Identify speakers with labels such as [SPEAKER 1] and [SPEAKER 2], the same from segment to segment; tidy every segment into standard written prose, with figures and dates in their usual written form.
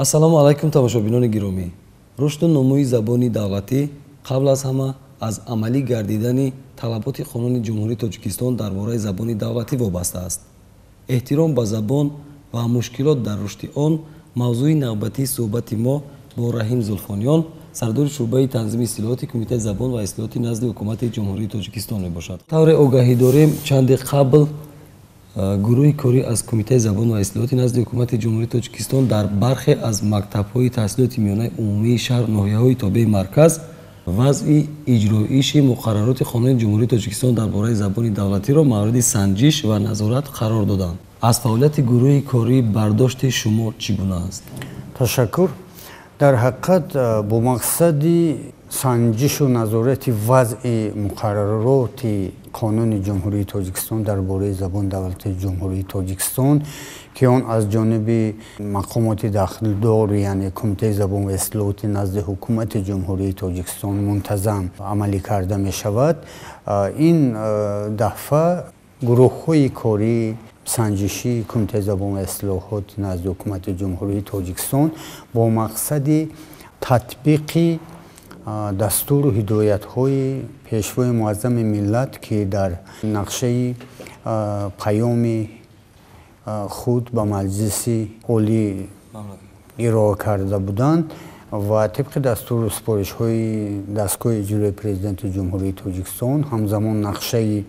[SPEAKER 1] Ассалому алайкум, тамошобинони гиромӣ. Рушду нумӯи забони давлатӣ қабл аз ҳама аз амалӣ гардидани талаботи Қонуни Ҷумҳурии Тоҷикистон дар бораи забони давлатӣ вобаста аст. Эҳтиром ба забон ва мушкилот дар рушди он мавзӯи навбатии суҳбати мо бо Раҳим Зулфониён, сардори шӯъбаи танзими истилоҳоти Кумитаи забон ва истилоҳоти назди Ҳукумати Ҷумҳурии Тоҷикистон мебошад. Тавре огаҳӣ дорем, чанде қабл гурӯҳи корӣ аз Кумитаи забон ва истилоҳоти назди Ҳукумати Ҷумҳурии Тоҷикистон дар бархе аз мактабҳои таҳсилоти миёнаи умумии шаҳр, ноҳияҳои тобеи марказ вазъи иҷроиши муқаррароти Қонуни Ҷумҳурии Тоҷикистон дар бораи забони давлатиро мавриди санҷиш ва назорат қарор доданд. Аз фаъолияти гурӯҳи корӣ бардошти шумо чӣ гуна аст?
[SPEAKER 2] Ташаккур. Дар ҳақиқат, бо мақсади санҷишу назорати вазъи муқаррароти Қонуни Ҷумҳурии Тоҷикистон дар бораи забони давлатии Ҷумҳурии Тоҷикистон, ки он аз ҷониби мақомоти дахлдор, яъне Кумитаи забон ва истилоҳоти назди Ҳукумати Ҷумҳурии Тоҷикистон, мунтазам амалӣ карда мешавад, ин дафъа гурӯҳҳои корӣ санҷишии Кумитаи забон ва истилоҳот назди Ҳукумати Ҷумҳурии Тоҷикистон бо мақсади татбиқи дастуру ҳидоятҳои Пешвои Муаззами миллат, ки дар нақшаи паёми худ ба Маҷлиси Олӣ ироа карда буданд ва тибқи дастуру супоришҳои дастгоҳи иҷроии Президенти Ҷумҳурии Тоҷикистон, ҳамзамон нақшаи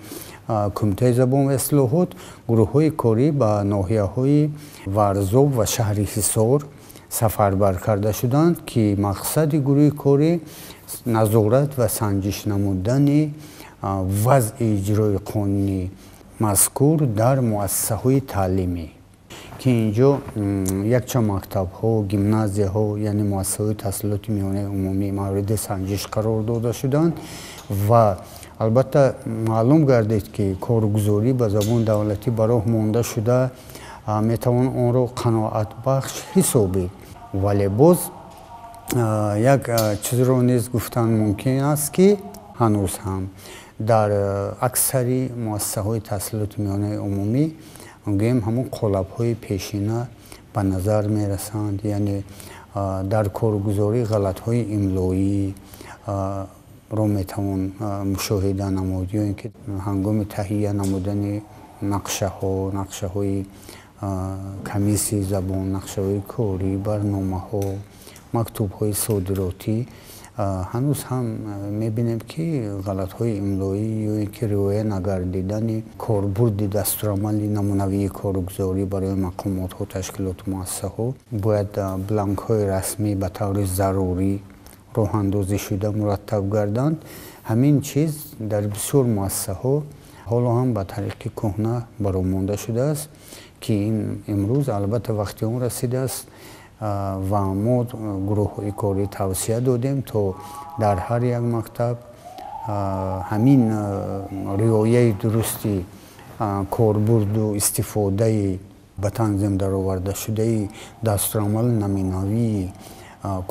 [SPEAKER 2] Кумитаи забон ва истилоҳот, гурӯҳҳои корӣ ба ноҳияҳои Варзоб ва шаҳри Ҳисор сафарбар карда шуданд, ки мақсади гурӯҳи корӣ назорат ва санҷиш намудани вазъи иҷрои қонуни мазкур дар муассисаҳои таълимӣ, ки инҷо якчанд мактабҳо, гимназияҳо, яъне муассисаҳои таҳсилоти миёнаи умумӣ мавриди санҷиш қарор дода шуданд. Ва албатта, маълум гардид, ки коргузорӣ ба забони давлатӣ ба роҳ монда шуда, метавон онро қаноатбахш ҳисобид, вале боз як чизро низ гуфтан мумкин аст, ки ҳанӯз ҳам дар аксари муассисаҳои таҳсилоти миёнаи умумӣ, гӯем, ҳамон қолабҳои пешина ба назар мерасанд, яъне дар коргузорӣ ғалатҳои имлоӣ ро метавон мушоҳида намуд ё ин ки ҳангоми таҳия намудани нақшаҳо, нақшаҳои комиссияи забон, нақшаҳои корӣ, барномаҳо, мактубҳои содиротӣ ҳанӯз ҳам мебинем, ки ғалатҳои имлоӣ ё ин ки риоя нагардидани корбурди дастурамали намунавии коргузорӣ барои мақомотҳо, ташкилоту муассисаҳо. Бояд бланкҳои расмӣ ба таври зарурӣ роҳандозӣ шуда, мураттаб гарданд. Ҳамин чиз дар бисёр муассисаҳо ҳоло ҳам ба тариқи кӯҳна бароҳ монда шудааст, ки ин имрӯз албатта вақти он расидааст ва мо гурӯҳҳои корӣ тавсия додем, то дар ҳар як мактаб ҳамин риояи дурусти корбурду истифодаи ба танзим даровардашудаи дастурамали намунавии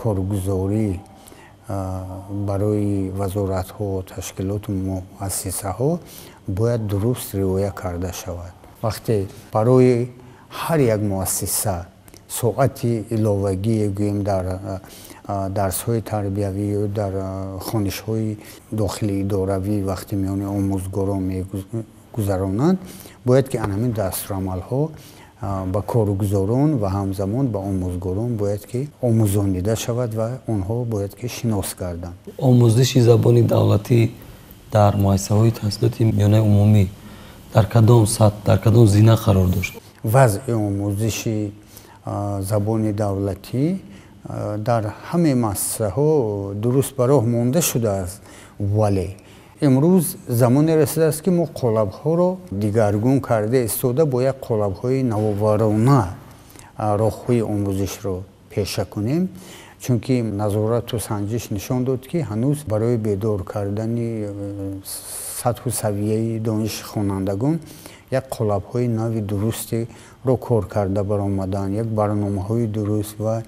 [SPEAKER 2] коргузорӣ барои вазоратҳо, ташкилоту муассисаҳо бояд дуруст риоя карда шавад. Вақте барои ҳар як муассиса соати иловагие, гӯем, дар дарсҳои тарбиявӣ ё дар хонишҳои дохили идоравӣ вақти миёни омӯзгорон мегузаронанд, бояд ки ан ҳамин дастурамалҳо ба коргузорон ва ҳамзамон ба омӯзгорон бояд ки омӯзонида шавад ва онҳо бояд ки шинос гарданд.
[SPEAKER 1] Омӯзиши забони давлатӣ дар муассисаҳои таҳсилоти миёнаи умумӣ дар кадом сатҳ, дар кадом зина қарор дошт?
[SPEAKER 2] Вазъи омӯзиши забони давлатӣ дар ҳамаи муассисаҳо дуруст ба роҳ монда шудааст, вале имрӯз замоне расидааст, ки мо қолабҳоро дигаргун карда истода, бо як қолабҳои навоварона роҳҳои омӯзишро пеша кунем, чунки назорату санҷиш нишон дод, ки ҳанӯз барои бедор кардани сатҳу савияи дониши хонандагон як қолабҳои нави дурустеро кор карда баромадан, як барномаҳои дуруст ва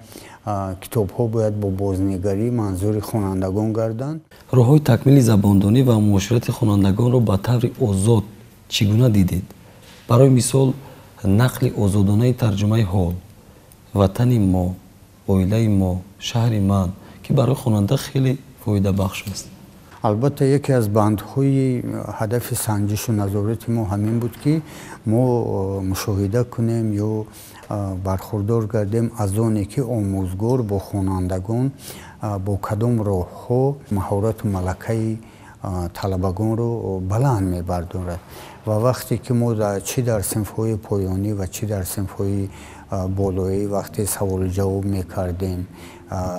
[SPEAKER 2] китобҳо бояд бо бознигарӣ манзури хонандагон гарданд.
[SPEAKER 1] Роҳҳои такмили забондонӣ ва муоширати хонандагонро ба таври озод чӣ гуна дидед? Барои мисол, нақли озодонаи тарҷумаи ҳол, ватани мо. Оилаи мо, шаҳри ман, ки барои хонанда хеле фоидабахш аст.
[SPEAKER 2] Албатта, яке аз бандҳои ҳадафи санҷишу назорати мо ҳамин буд, ки мо мушоҳида кунем ё бархурдор гардем аз оне, ки омӯзгор бо хонандагон бо кадом роҳҳо маҳорату малакаи талабагонро баланд мебардорад. Ва вақте ки мо чӣ дар синфҳои поёнӣ ва чӣ дар синфҳои болоӣ вақте саволу ҷавоб мекардем,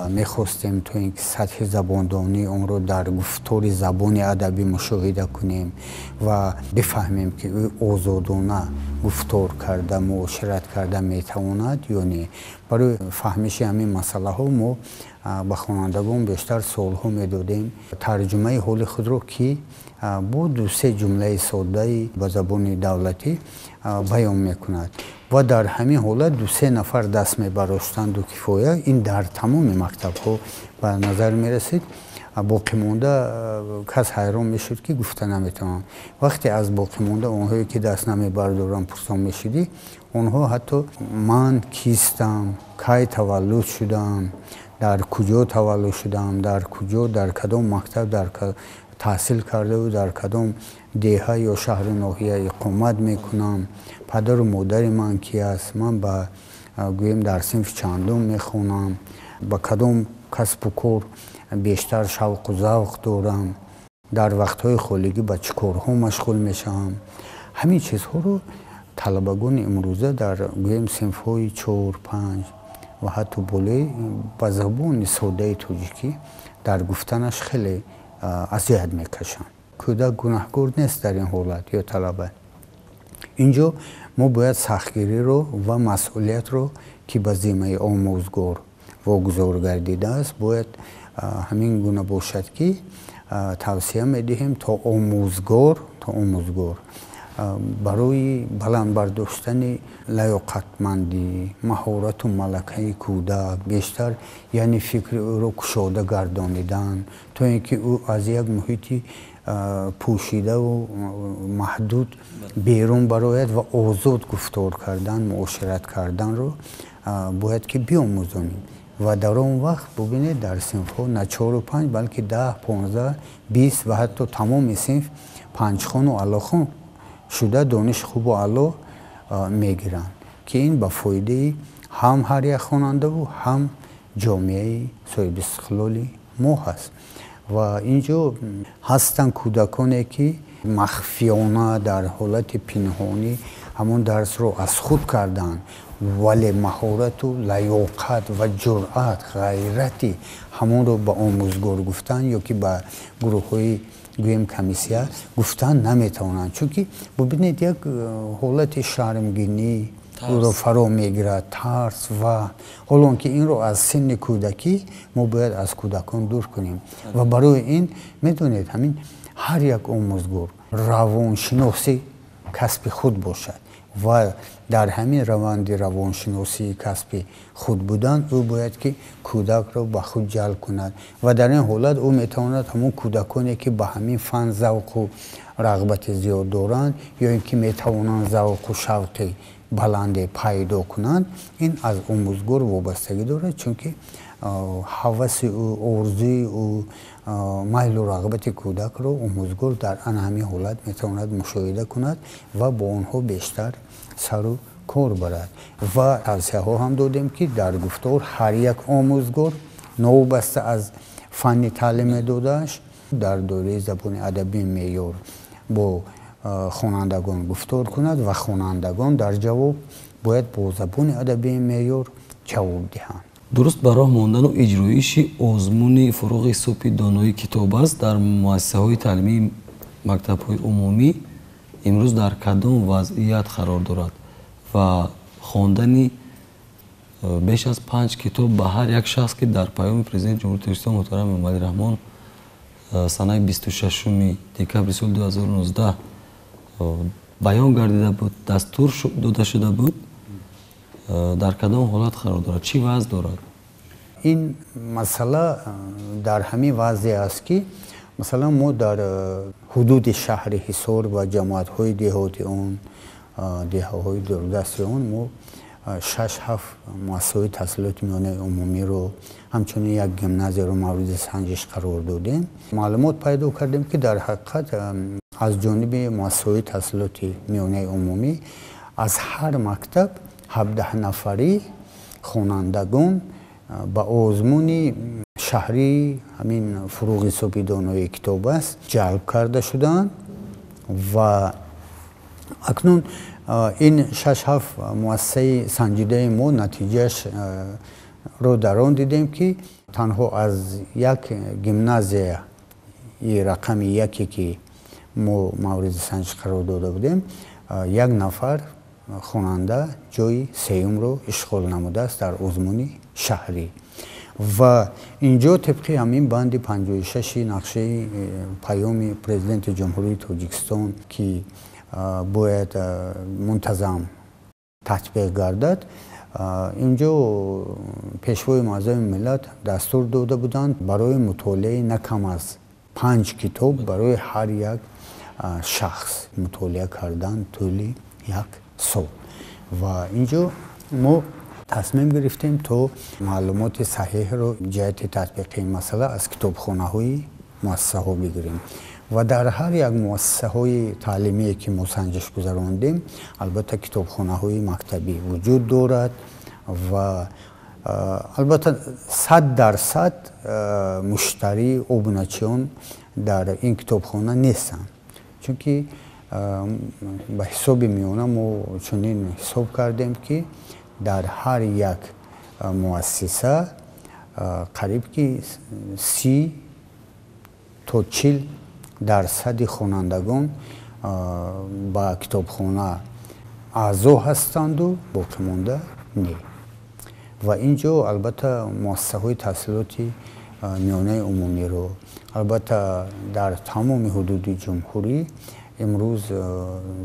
[SPEAKER 2] мехостем то ин ки сатҳи забондонии онро дар гуфтори забони адабӣ мушоҳида кунем ва бифаҳмем, ки ӯ озодона гуфтор карда, муошират карда метавонад ё не. Барои фаҳмиши ҳамин масъалаҳо мо ба хонандагон бештар суолҳо медодем, тарҷумаи ҳоли худро, ки бо ду-се ҷумлаи соддаи ба забони давлатӣ баён мекунад. Ва дар ҳамин ҳолат ду-се нафар даст мебароштанду кифоя. Ин дар тамоми мактабҳо ба назар мерасид. Боқимонда кас ҳайрон мешуд, ки гуфта наметавонанд. Вақте аз боқимонда онҳое, ки даст намебардоранд, пурсон мешудӣ, онҳо ҳатто ман кистам, кай таваллуд шудам, дар куҷо таваллуд шудам, дар куҷо, дар кадом мактаб дар таҳсил кардаву дар кадом деҳа ё шаҳру ноҳия иқомат мекунам, падару модари ман ки аст, ман ба гӯем дар синфи чандум мехонам, ба кадом касбу кор бештар шавқу завқ дорам, дар вақтҳои холигӣ ба чӣ корҳо машғул мешавам. Ҳамин чизҳоро талабагони имрӯза дар гӯем синфҳои чор, панҷ ва ҳатто болои ба забони содаи тоҷикӣ дар гуфтанаш хеле азият мекашанд. Кӯдак гунаҳкор нест дар ин ҳолат ё талаба. Инҷо мо бояд сахтгириро ва масъулиятро, ки ба зиммаи омӯзгор вогузор гардидааст, бояд ҳамин гуна бошад, ки тавсия медиҳем, то омӯзгор барои баланд бардоштани лаёқатмандӣ, маҳорату малакаи кӯдак бештар, яъне фикри ӯро кушода гардонидан, то ин ки ӯ аз як муҳити пӯшидаву маҳдуд берун барояд ва озод гуфтор кардан, муошират карданро бояд ки биомӯзонем. Ва дар он вақт бубинед, дар синфҳо на чору панҷ, балки 10, 15, 20 ва ҳатто тамоми синф панҷхону аълохон шуда, дониши хубу аъло мегиранд, ки ин ба фоидаи ҳам ҳар як хонандаву ҳам ҷомеаи соҳибистиқлоли мо ҳаст. Ва ин ҷо ҳастанд кӯдаконе, ки махфиёна, дар ҳолати пинҳонӣ ҳамон дарсро аз худ карданд, вале маҳорату лаёқат ва ҷуръат, ғайрати ҳамонро ба омӯзгор гуфтан ё ки ба гурӯҳҳои гӯем комиссия гуфтан наметавонанд, чунки бубинед, як ҳолати шармгинӣ ӯро фаро мегирад, тарс. Ва ҳолон ки инро аз синни кӯдакӣ мо бояд аз кӯдакон дур кунем. Ва барои ин, медонед, ҳамин ҳар як омӯзгор равоншиноси касби худ бошад ва дар ҳамин раванди равоншиносии касби худ будан ӯ бояд ки кӯдакро ба худ ҷалб кунад. Ва дар ин ҳолат ӯ метавонад ҳамон кӯдаконе, ки ба ҳамин фан завқу рағбати зиёд доранд ё ин ки метавонанд завқу шавқи баланде пайдо кунанд, ин аз омӯзгор вобастагӣ дорад, чунки ҳаваси ӯ, орзуи ӯ, майлу рағбати кӯдакро омӯзгор дар ана ҳамин ҳолат метавонад мушоҳида кунад ва бо онҳо бештар сару кор барад. Ва тавсияҳо ҳам додем, ки дар гуфтор ҳар як омӯзгор, новобаста аз фанни таълим медодааш, дар доираи забони адабии меъёр бо хонандагон гуфтор кунад ва хонандагон дар ҷавоб бояд бо забони адабии меъёр ҷавоб диҳанд.
[SPEAKER 1] Дуруст ба роҳ мондану иҷроиши озмуни «Фуруғи субҳи донои китоб аст» дар муассисаҳои таълимии мактабҳои умумӣ имрӯз дар кадом вазъият қарор дорад ва хондани беш аз панҷ китоб ба ҳар як шахс, ки дар паёми Президенти Ҷумҳурии Тоҷикистон муҳтарам Эмомалӣ Раҳмон санаи 26 декабри соли 2019 баён гардида буд, дастур дода шуда буд, дар кадом ҳолат қарор дорад, чӣ вазъ дорад?
[SPEAKER 2] Ин масъала дар ҳамин вазъе аст, ки масалан мо дар ҳудуди шаҳри Ҳисор ва ҷамоатҳои деҳоти он, деҳаҳои дурдасти он мо 6-7 муассисаҳои таҳсилоти миёнаи умумиро, ҳамчунин як гимназияро мавриди санҷиш қарор додем. Маълумот пайдо кардем, ки дар ҳақиқат аз ҷониби муассисаҳои таҳсилоти миёнаи умумӣ аз ҳар мактаб 17 нафари хонандагон ба озмуни шаҳрии ҳамин фуруғи субҳи донои китоб аст ҷалб карда шуданд ва акнун ин 6-7 муассисаи санҷидаи мо натиҷаашро дар он дидем, ки танҳо аз як гимназияи рақами яке, ки мо мавриди санҷиш қарор дода будем, як нафар хонанда ҷои сеюмро ишғол намудааст дар озмуни шаҳрӣ. Ва инҷо тибқи ҳамин банди 56 нақшаи паёми Президенти Ҷумҳурии Тоҷикистон, ки бояд мунтазам татбиқ гардад, инҷо Пешвои Муаззами миллат дастур дода буданд барои мутолиаи на кам аз 5 китоб барои ҳар як шахс мутолиа кардан тӯли як сол. Ва инҷо мо тасмим гирифтем то маълумоти саҳеҳро ҷиҳати татбиқи ин масъала аз китобхонаҳои муассисаҳо бигирем. Ва дар ҳар як муассисаҳои таълимие, ки мо санҷиш гузарондем, албатта китобхонаҳои мактабӣ вуҷуд дорад ва албатта 100% муштарӣ обуначиён дар ин китобхона нестанд, чунки ба ҳисоби миёна мо чунин ҳисоб кардем, ки дар ҳар як муассиса қариб ки 30 то 40% хонандагон ба китобхона аъзо ҳастанду боқимонда не. Ва ин ҷо албатта муассисаҳои таҳсилоти миёнаи умумиро албатта дар тамоми ҳудуди ҷумҳурӣ имрӯз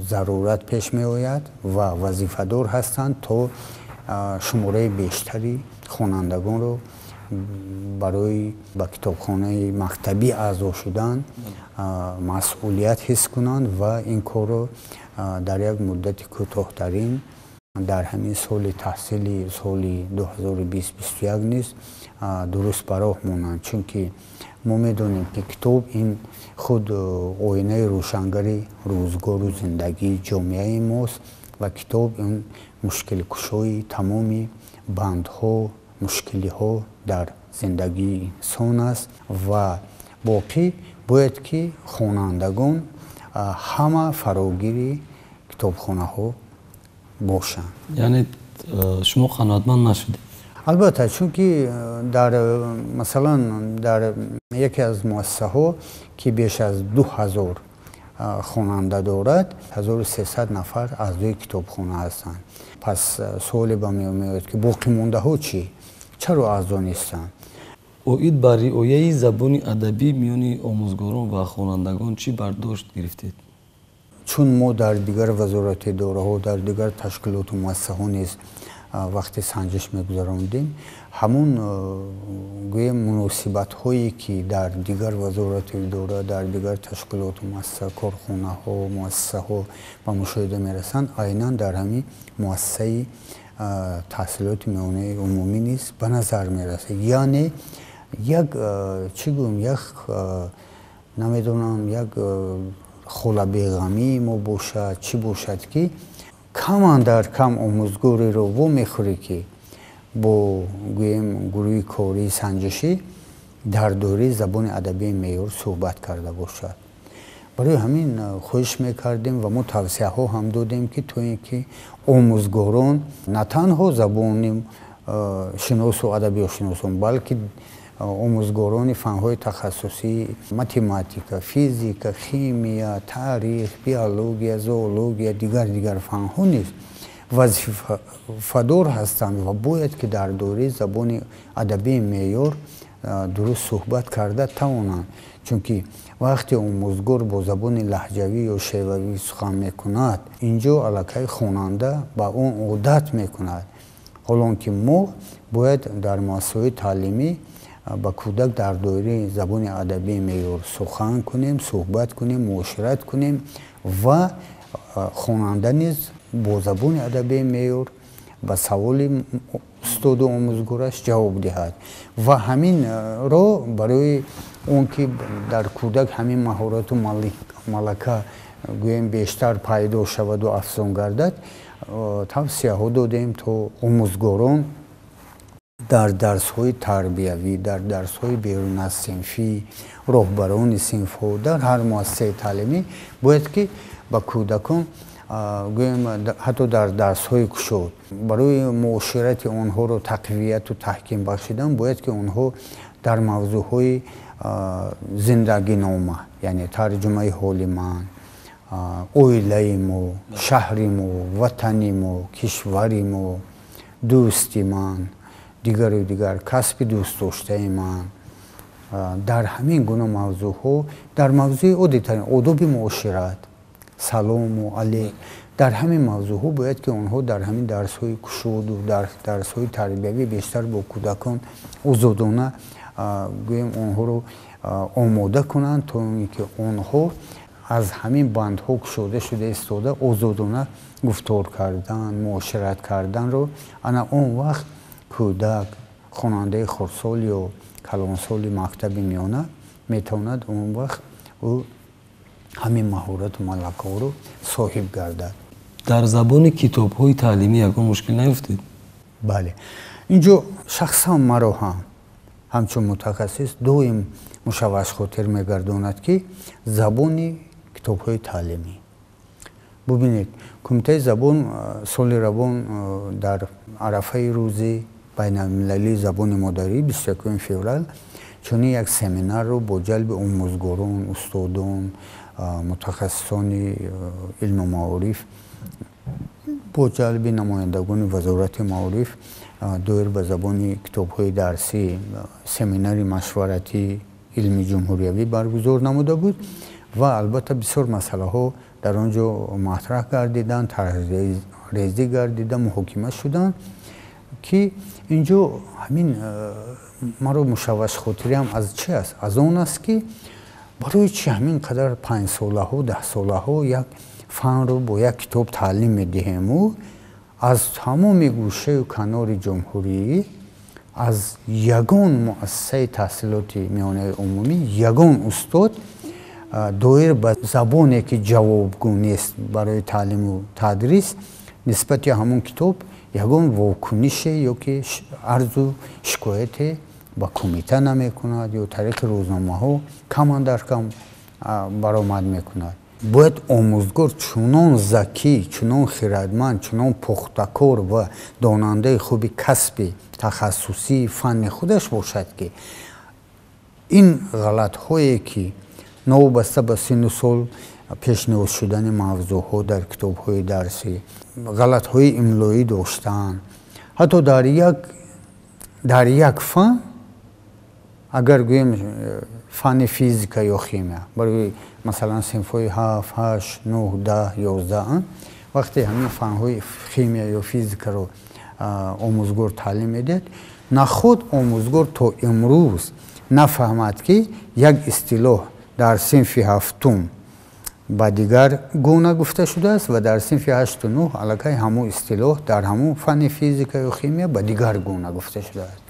[SPEAKER 2] зарурат пеш меояд ва вазифадор ҳастанд то шумораи бештари хонандагонро барои ба китобхонаи мактабӣ аъзо шудан масъулият ҳис кунанд ва ин корро дар як муддати кӯтоҳтарин дар ҳамин соли таҳсили соли 2020-21 низ дуруст ба роҳ монанд, чунки мо медонем, ки китоб ин худ оинаи рӯшангари рӯзгору зиндагии ҷомеаи мост ва китоб ин мушкилкушои тамоми бандҳо, мушкилиҳо дар зиндагии инсон аст ва боқӣ бояд ки хонандагон ҳама фарогири китобхонаҳо бошанд.
[SPEAKER 1] Яъне шумо қаноатманд нашудед?
[SPEAKER 2] Албатта, чунки дар масалан дар яке аз муассисаҳо, ки беш аз 2000 хонанда дорад, 1300 нафар аъзои китобхона ҳастанд. Пас суоле ба миён меояд, ки боқимондаҳо чӣ, чаро аъзо нестанд?
[SPEAKER 1] Оид ба риояи забони адабӣ миёни омӯзгорон ва хонандагон чӣ бардошт гирифтед?
[SPEAKER 2] Чун мо дар дигар вазорати идораҳо, дар дигар ташкилоту муассисаҳо низ вақти санҷиш мегузарондем, ҳамун гӯем муносибатҳое, ки дар дигар вазорати идора, дар дигар ташкилоту муассиса, корхонаҳо, муассисаҳо ба мушоҳида мерасанд, айнан дар ҳамин муассисаи таҳсилоти миёнаи умумӣ низ ба назар мерасад. Яъне як чӣ гӯем, як намедонам, як холабеғамии мо бошад, чӣ бошад, ки кам андар кам омӯзгореро вомехӯрӣ, ки бо гӯем гурӯҳи кории санҷишӣ дар доираи забони адабии меъёр суҳбат карда бошад. Барои ҳамин хоҳиш мекардем ва мо тавсияҳо ҳам додем, ки то ин ки омӯзгорон на танҳо забони шиносу адабиётшиносон, балки омӯзгорони фанҳои тахассусӣ, математика, физика, химия, таърих, биология, зоология, дигар дигар фанҳо низ вазифадор ҳастанд ва бояд ки дар доираи забони адабии меъёр дуруст суҳбат карда тавонанд, чунки вақте омӯзгор бо забони лаҳҷавӣ ё шевавӣ сухан мекунад, инҷо аллакай хонанда ба он одат мекунад. Ҳолон ки мо бояд дар муассисаҳои таълимӣ ба кӯдак дар доираи забони адабии меъёр сухан кунем, суҳбат кунем, муошират кунем ва хонанда низ бо забони адабии меъёр ба саволи устоду омӯзгораш ҷавоб диҳад. Ва ҳаминро барои он ки дар кӯдак ҳамин маҳорату малака гӯем бештар пайдо шаваду афзун гардад, тавсияҳо додем то омӯзгорон дар дарсҳои тарбиявӣ, дар дарсҳои берун аз синфӣ, роҳбарони синфҳо, дар ҳар муассисаи таълимӣ бояд ки ба кӯдакон гӯем ҳатто дар дарсҳои кушод барои муоширати онҳоро тақвияту таҳким бахшидан бояд ки онҳо дар мавзӯъҳои зиндагинома, яъне тарҷумаи ҳоли ман, оилаи мо, шаҳри мо, ватани мо, кишвари мо, дӯсти ман, дигару дигар, касби дӯстдоштаи ман, дар ҳамин гуна мавзӯъҳо, дар мавзӯи оддитарин одоби муошират, салому алейк, дар ҳамин мавзӯъҳо бояд ки онҳо дар ҳамин дарсҳои кушоду дар дарсҳои тарбиявӣ бештар бо кӯдакон озодона гӯем онҳоро омода кунанд, то ин ки онҳо аз ҳамин бандҳо кушода шуда истода озодона гуфтор кардан, муошират карданро. Ана он вақт кӯдак, хонандаи хурдсол ё калонсоли мактаби миёна метавонад он вақт ӯ ҳамин маҳорату малакаҳоро соҳиб гардад.
[SPEAKER 1] Дар забони китобҳои таълимӣ ягон мушкил наёфтед?
[SPEAKER 2] Бале, инҷо шахсан маро ҳам ҳамчун мутахассис доим мушаввашхотир мегардонад, ки забони китобҳои таълимӣ. Бубинед, Кумитаи забон соли равон дар арафаи рӯзи байналмилалии забони модарӣ 21 феврал чунин як семинарро бо ҷалби омӯзгорон, устодон, мутахассисони илму маориф, бо ҷалби намояндагони Вазорати маориф доир ба забони китобҳои дарсӣ семинари машваратии илми ҷумҳуриявӣ баргузор намуда буд ва албатта бисёр масъалаҳо дар он ҷо матраҳ гардиданд, тарҳрезӣ гардида, муҳокима шуданд, ки инҷо ҳамин маро мушаввашхотириам аз чи аст? Аз он аст, ки барои чи ҳамин қадар 5-солаҳо, 10-солаҳо як фанро бо як китоб таълим медиҳему аз тамоми гӯшаю канори ҷумҳурӣ аз ягон муассисаи таҳсилоти миёнаи умумӣ ягон устод доир ба забоне ки ҷавобгӯ нест барои таълиму тадрис нисбати ҳамон китоб ягон вокунише ё ки арзу шикояте ба кумита намекунад ё тариқи рӯзномаҳо камандар кам баромад мекунад. Бояд омӯзгор чунон закӣ, чунон хирадманд, чунон пухтакор ва донандаи хуби касби тахассусии фанни худаш бошад, ки ин ғалатҳое ки новобаста ба синну сол пешниҳод шудани мавзӯъҳо дар китобҳои дарсӣ, ғалатҳои имлоӣ доштан, ҳатто дар як фан, агар гӯем фанни физика ё химия, барои масалан синфҳои 7, 8, 9, 10, 11, вақте ҳамин фанҳои химия ё физикаро омӯзгор таълим медиҳад, наход омӯзгор то имрӯз нафаҳмад, ки як истилоҳ дар синфи 7 ба дигар гуна гуфта шудааст ва дар синфи 8 9 аллакай ҳамон истилоҳ дар ҳамон фанни физика ё химия ба дигар гуна гуфта шудааст.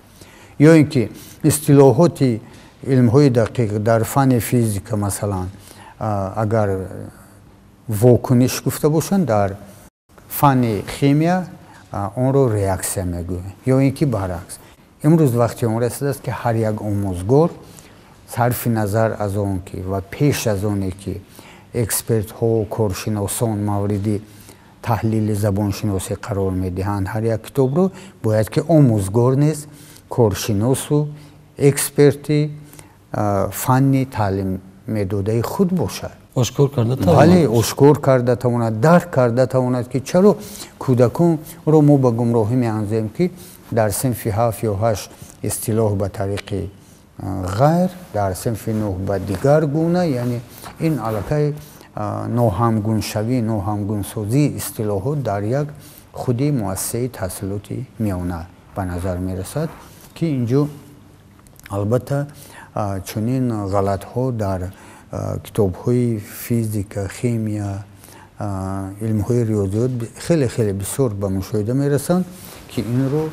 [SPEAKER 2] Ё ин ки истилоҳоти илмҳои дақиқ дар фанни физика, масалан, агар вокуниш гуфта бошанд, дар фанни химия онро реаксия мегӯянд, ё ин ки баръакс. Имрӯз вақти он расидааст, ки ҳар як омӯзгор сарфи назар аз он ки ва пеш аз оне ки экспертҳо, коршиносон мавриди таҳлили забоншиносӣ қарор медиҳанд ҳар як китобро, бояд ки омӯзгор низ коршиносу эксперти фанни таълим медодаи худ бошад.
[SPEAKER 1] Ошкор карда тавонад.
[SPEAKER 2] Бале, ошкор карда тавонад, дарк карда тавонад, ки чаро кӯдаконро мо ба гумроҳӣ меанзем, ки дар синфи 7 ё 8 истилоҳ ба тариқи ғайр, дар синфи 9 ба дигар гуна, яъне ин аллакай ноҳамгуншавӣ, ноҳамгунсозии истилоҳот дар як худи муассисаи таҳсилоти миёна ба назар мерасад, ки инҷо албатта чунин ғалатҳо дар китобҳои физика, химия, Илмҳои риёзиёт хеле хеле бисёр ба мушоҳида мерасанд, ки инро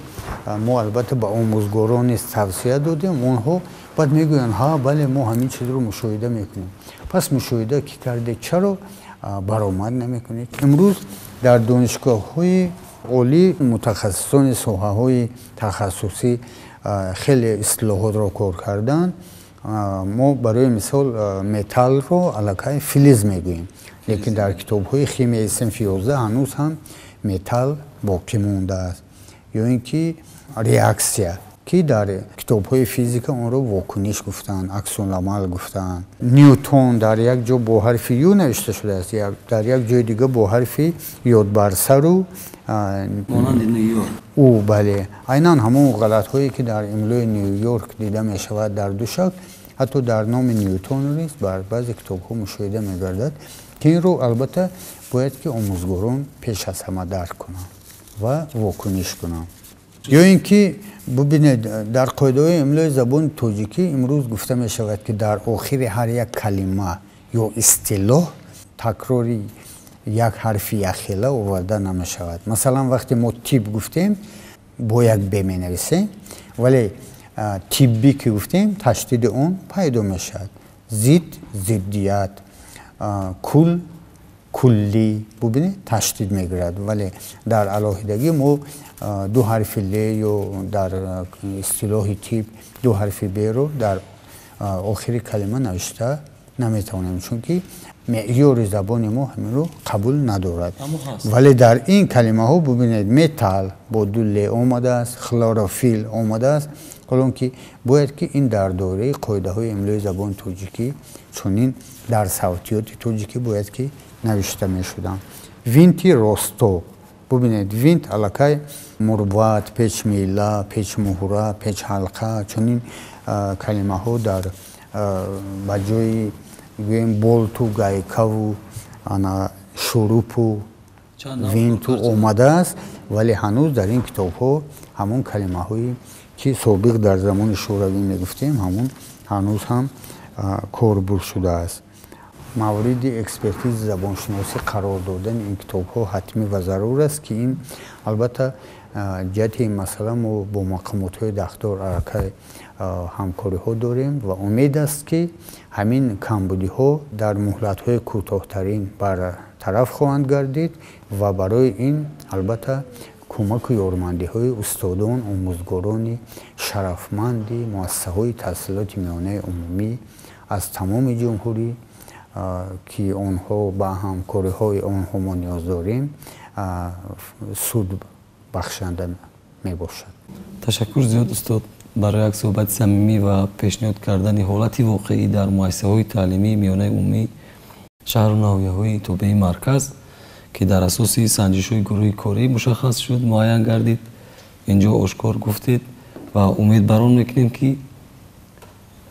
[SPEAKER 2] мо албатта ба омӯзгорон низ тавсия додем. Онҳо баъд мегӯянд: ҳа, бале, мо ҳамин чизро мушоҳида мекунем. Пас мушоҳида ки кардед, чаро баромад намекунед? Имрӯз дар донишгоҳҳои олӣ мутахассисони соҳаҳои тахассусӣ хеле истилоҳотро кор карданд. Мо барои мисол металлро аллакай филиз мегӯем, лекин дар китобҳои химияи синфи 11 ҳанӯз ҳам металл боқӣ мондааст. Ё ин ки реаксия, ки дар китобҳои физика онро вокуниш гуфтаанд, аксуламал гуфтаанд. Ньютон дар як ҷо бо ҳарфи ю навишта шудааст, дар як ҷои дига бо ҳарфи ёдбарсару
[SPEAKER 1] монанди Нью-Йорк.
[SPEAKER 2] Ӯ бале, айнан ҳамон ғалатҳое, ки дар имлои Нью-Йорк дида мешавад дар ду шакл, ҳатто дар номи Ньютон низ бар баъзе китобҳо мушоҳида мегардад, ки инро албатта бояд ки омӯзгорон пеш аз ҳама дарк кунанд ва вокуниш кунанд. Ё ин ки бубинед, дар қоидаҳои имлои забони тоҷикӣ имрӯз гуфта мешавад, ки дар охири ҳар як калима ё истилоҳ такрори як ҳарфи якхела оварда намешавад. Масалан, вақте мо тиб гуфтем, бо як б менависем, вале тиббӣ ки гуфтем, ташдиди он пайдо мешавад. Зид, зиддият, кул, куллӣ, бубинед, ташдид мегирад, вале дар алоҳидагӣ мо ду ҳарфи л ё дар истилоҳи тиб ду ҳарфи б-ро дар охири калима навишта наметавонем, чунки меъёри забони мо ҳаминро қабул надорад. Вале дар ин калимаҳо бубинед, металл бо ду л омадааст, хлорофил омадааст. Ҳолон ки бояд ки ин дар доираи қоидаҳои имлои забони тоҷикӣ, чунин дар савтиёти тоҷикӣ бояд ки навишта мешуданд. Винти росто, бубинед, винт аллакай мурват, печмила, печмуҳра, печҳалқа, чунин калимаҳо дар ба ҷои гӯем болту гайкаву ана шурупу винту омадааст, вале ҳанӯз дар ин китобҳо ҳамон калимаҳое, ки собиқ дар замони шӯравӣ мегуфтем, ҳамон ҳанӯз ҳам корбурд шудааст. Мавриди экспертизи забоншиносӣ қарор додани ин китобҳо ҳатмӣ ва зарур аст, ки ин албатта ҷиҳати ин масъала мо бо мақомотҳои дахлдор аллакай ҳамкориҳо дорем ва умед аст, ки ҳамин камбудиҳо дар муҳлатҳои кӯтоҳтарин бартараф хоҳанд гардид ва барои ин албатта кӯмаку ёрмандиҳои устодон, омӯзгорони шарафманди муассисаҳои таҳсилоти миёнаи умумӣ аз тамоми ҷумҳурӣ, ки онҳо ба ҳамкориҳои онҳо мо ниёз дорем, суд бахшанда мебошад.
[SPEAKER 1] Ташаккур зиёд, устод, барои як суҳбати самимӣ ва пешниҳод кардани ҳолати воқеӣ дар муассисаҳои таълимии миёнаи умумӣ шаҳру ноҳияҳои тобеи марказ, ки дар асоси санҷишҳои гурӯҳи корӣ мушаххас шуд, муайян гардид. Инҷо ошкор гуфтед ва умед бар он мекунем, ки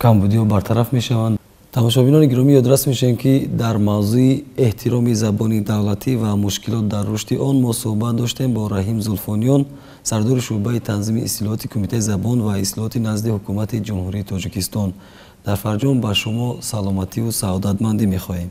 [SPEAKER 1] камбудиҳо бартараф мешаванд. Тамошобинони гиромӣ, ёдрас мешавем, ки дар мавзӯи эҳтироми забони давлатӣ ва мушкилот дар рушди он мо суҳбат доштем бо Раҳим Зулфониён, сардори шӯъбаи танзими истилоҳоти Кумитаи забон ва истилоҳоти назди Ҳукумати Ҷумҳурии Тоҷикистон. Дар фарҷом ба шумо саломативу саодатмандӣ мехоҳем.